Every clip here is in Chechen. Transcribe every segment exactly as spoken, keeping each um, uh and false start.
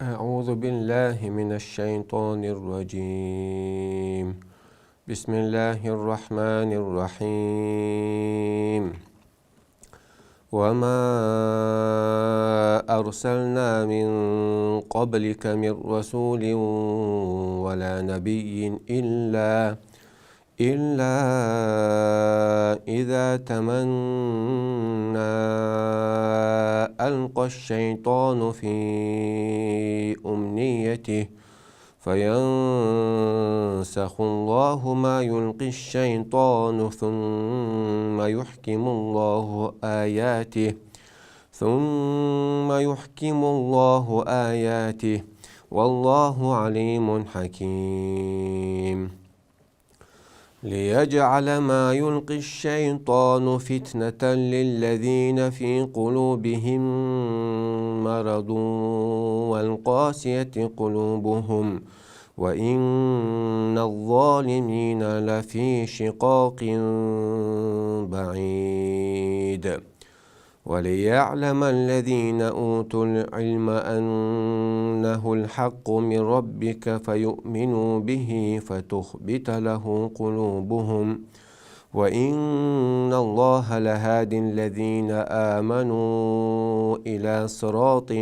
أعوذ بالله من الشيطان الرجيم. بسم الله الرحمن الرحيم. وما أرسلنا من قبلك من رسول ولا نبي إلا إلا إذا تمنى ألقى الشيطان في أمنيته فينسخ الله ما يلقي الشيطان ثم يحكم الله آياته ثم يحكم الله آياته والله عليم حكيم. ليجعل ما يلقي الشيطان فتنة للذين في قلوبهم مرض والقاسية قلوبهم وإن الظالمين لفي شقاق بعيد. وليعلم الذين أوتوا العلم أنه الحق من ربك فيؤمنوا به فتخبت له قلوبهم وإن الله لهادي الذين آمنوا إلى صراط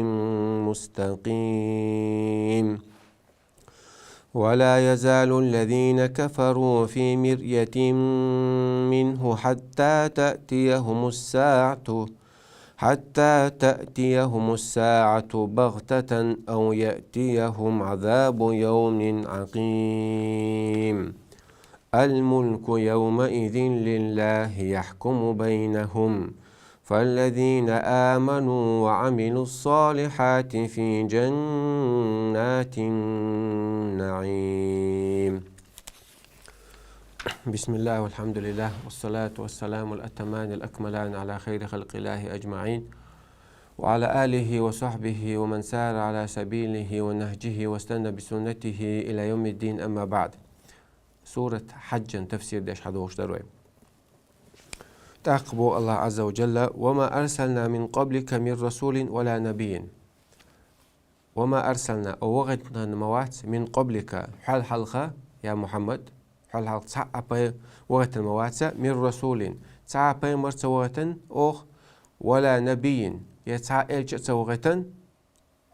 مستقيم. ولا يزال الذين كفروا في مرية منه حتى تأتيهم الساعة حتى تأتيهم الساعة بغتة أو يأتيهم عذاب يوم عقيم. الملك يومئذ لله يحكم بينهم فالذين آمنوا وعملوا الصالحات في جنات النعيم. بسم الله والحمد لله والصلاة والسلام الأتمان الأكملان على خير خلق الله أجمعين وعلى آله وصحبه ومن سار على سبيله ونهجه واستنى بسنته إلى يوم الدين، أما بعد. Сурат Хьаджан тафсир деш хьадогӀуш дар вай. ТӀаккха боху Аллах Азза ва Джалла: «وما أرسلنا من قبلك من رسول ولا نبي». «وما أرسلنا», оха вахийтина ма вац, «من قبلك», хьол хьалха, я Мухьаммад, хьол хьалха цхьа а пай-, вахийтина ма вац, «من رسول», цхьа а пайхамар ца вахийтина оха, «ولا نبي», я цхьа а элча а ца вахийтина,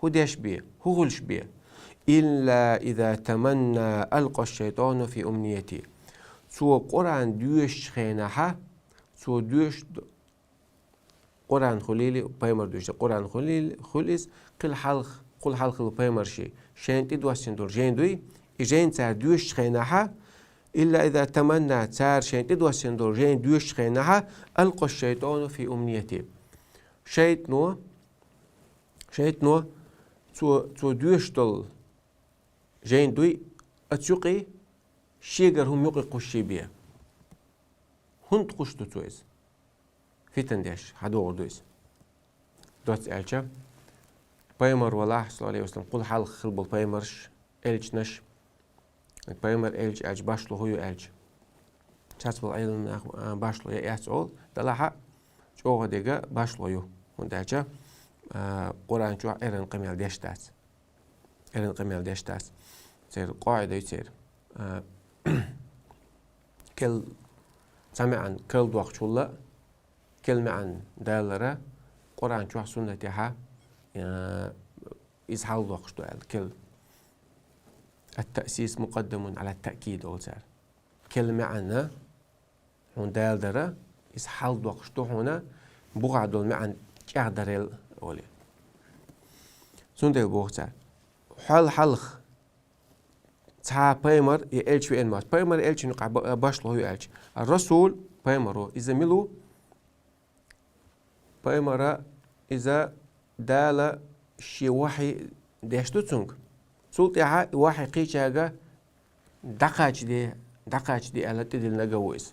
хӀун деш бен, хӀун хуьлуш бен? «إلا إذا تمنى ألقى الشيطان في أمنيته». Цо Къуръан доьшучу хенахьа, цо доьш-, Къуръан хуьлийла, пайхамар доьшучу Къуръан хуьлийла, хуьлу иза, кхин хьалха, кхул хьалха хилла пайхамарший, шайна тӀедоссийна долу жайн дуй, и жайн цара доьшучу хенахьа, «إلا إذا تمنى», цара шайна тӀедоссийна долу жайн доьшучу хенахьа, «ألقى الشيطان في أمنيته». ШайтӀано, шайтӀано цо, цо доьшуш долу жайн дуй, оцу юкъе шегара хӀума юкъе кхуссуш бен. ХӀунда кхуссуш ду цо иза? Фитан деш, хьадогӀур ду иза. Доцца аьлча, пайхамар валахь, саллаллаху Ӏалайхи ва саллам, кхул хьалха хилла болу пайхамарш, элчанаш, пайхамар, элча аьлча башхало хӀун ю аьлча, цхьацца болу Ӏеламнах, а, башхало я эцна олу, делахь а чӀогӀа дерг башхало ю, хӀунда аьлча, а, Къуръан чохь эрна къамел деш дац. Эрна къамел деш дац. Церан къаӀида ю церан. А, кел-, цхьа маьӀна карладоккхучул а, кел маьӀна далара, Къуръан чохь, суннатехьа, а, иза хьалдоккхуш ду аьлла, кел. «التأسيس مقدم على التأكيد», олу цара. Кел маьӀна хьуна даладара, иза хьалдоккхуш ду хьуна, бухахь долу маьӀна чӀагӀдарал, олий. Цундела боху цара: хьол хьалха цхьа а пайхамар я элча веана ма вац. Пайхамар, элчан юкъахь ба-, башхало хӀун ю аьлча, расул, пайхамаро, иза мила ву? Пайхамара иза Дала шен вахьи деш ду цуьнга. Цул тӀаьхьа и вахьи кхечаьрга дӀакхачаде, дӀакхачаде аьлла, тӀедиллинарг а ву иза.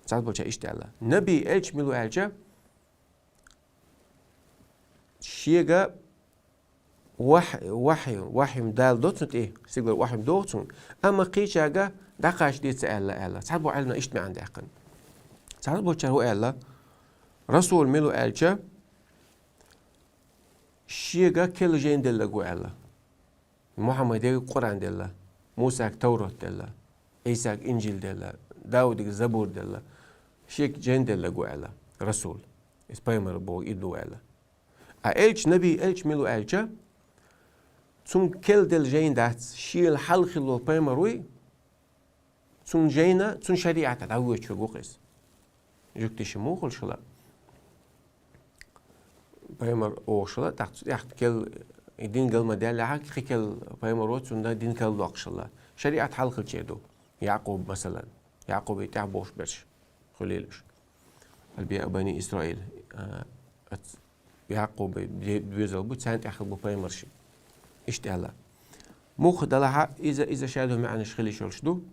Цхьаболчара иштта аьлла. Наби, элча мила ву аьлча, шега вахь-, вахьи, вахьи Дала до цунна тӀе, стигалара вахьи догӀу цунна, амма кхечаьрга дӀакхачаде ца аьлла аьлла. Цхьаболу Ӏеламнаха иштта маьӀна даьккхина. Цхьаболчара хӀун аьлла? Расул мила ву аьлча, шега керла жайна деллаг ву аьлла. Мухьаммадега Къуръан делла, Мусага Таврот делла, Ӏийсага Инжил делла, Даудега Забур делла, шега жайна деллаг ву аьлла, расул. Иза пайхамар боху и ду аьлла. А элча, наби, элча мила ву аьлча, цунга керла делла жайна дац, шел хьалха хилла волу пайхамар вуй, цунна жайна, цунна шариӀата дӀавоьдуш верг ву-кх иза. Жуьгтиша муха хуьлуш хила? Пайхамар вогӀуш хила, тӀаккха цу тӀехь керла, и дин гал ма даьллехьа, кхин керла пайхамар ву, цунна дин карладоккхуш хила. ШариӀат хьалха хилча ду. Якъуб, масалан. Якъубе тӀехь бохуш берш хуьлийла уьш. Анбияу бани Исраил. А, ац-, Якъубе де-, доьзал бу, царна тӀехь хилла бу пайхамарш. Иштта аьлла. Муха делахь а, иза, иза шадолу маьӀнаш хила йиш йолуш ду.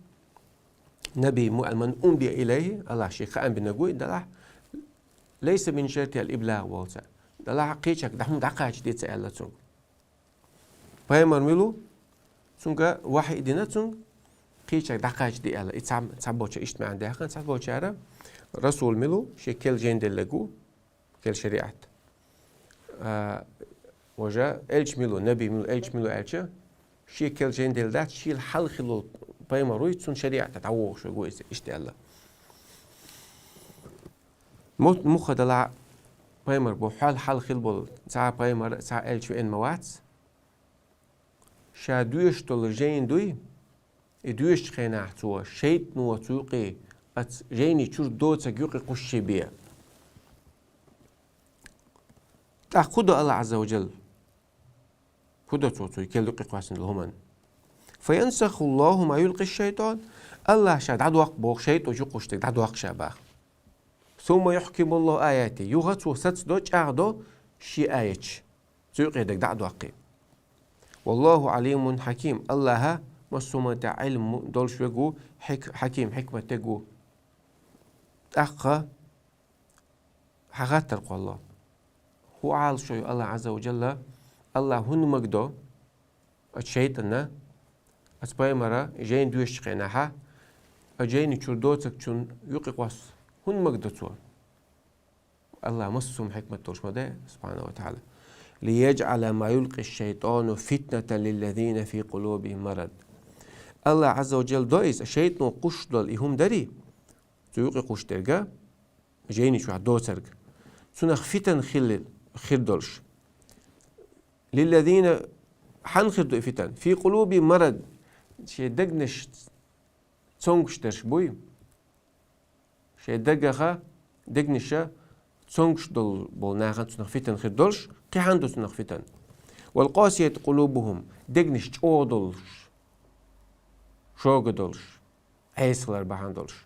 Наби му-, ман унбия илайхи, Аллахьа шега хаам бинарг ву и делахь, лайса мин шартихӀил иблагӀ боху цара. Делахь а кхечаьрга дӀа-, хӀума дӀакхачаде ца аьлла цунга. Пайхамар мила ву, цунга вахьйи дина цунга, кхечаьрга дӀакхачаде аьлла. И цхьа, цхьаболчара иштта маьӀна даьккхина, цхьаболчара расул мила ву, шега керла жайна деллаг ву, керла шариӀат. А, важа элча мила ву, наби мила ву, элча мила ву аьлча, шега керла жайна делла дац, шел хьалха хилла волу пайхамар вуй, цунна шариӀата дӀавогӀуш верг ву иза, иштта аьлла. Му-, муха делахь а пайхамар бу, хьол хьалха хилла болу цхьа а пайхамар, цхьа а элча веана ма вац. Ша доьшуш долу жайна дуй, и доьшучу хенахь цо шайтӀано цу юкъе, оцу жайни чуьра доцург юкъе кхуссуш бен. ТӀаккха хӀун до Аллахь Ӏазза ва Джалла? ХӀун до цо цу керла юкъе кхоьссина долу хӀуманна? Фаянсахуллаху ма юлкъи шайтӀан. Аллахьа ша дӀадоккху боху шайтӀо юкъе кхуссуш дерг дӀадоккху ша боху. Сумма юхкимуллаху аятихи. Юха цо сацадо, чӀагӀдо шен аяташ. Цу юкъе дерг дӀа а доккхий. Валлаху Ӏалимун хьаким. Аллахьа массо а хӀуманна тӀехь Ӏилма долуш верг ву, хьик-, хьаким, хьикмат дерг ву. ТӀаккха хьан хаттар кхолло? ХӀун Ӏалашо ю Аллахь Ӏазза ва Джалла? Аллахьа хӀунда магадо оцу шайтӀанна, оцу пайхамара жайна доьшучу хенахьа, оцу жайни чуьра доцург цунна юкъе кхосса хӀунда магадо цо? Аллахь массо а хӀуманна хьикмат долуш ма ду, субхьанаху ва таӀала. Лияджъала ма юлкъи шайтӀану фитнатан лиллазина фи къулубихим марад. Аллахь Ӏазза ва Джалла до иза, шайтӀано кхуссуш долу и хӀума дарий, цу юкъе кхуссуш дерг, жайни чохь доцург, цунах фитан хилла, хир долуш. Лиллазина, хьанна хир ду и фитан? Фи къулубихим марад, шен дегнаш цомгуш дерш буй. Шайн дагах, дегнаша цомгуш долу болу нахана цунах фитан хир долуш, кхин хьанна ду цунах фитан? Вал къасият къулубухум, дегнаш чӀогӀа долуш, шога долуш, Ӏеса хилар бахьана долуш.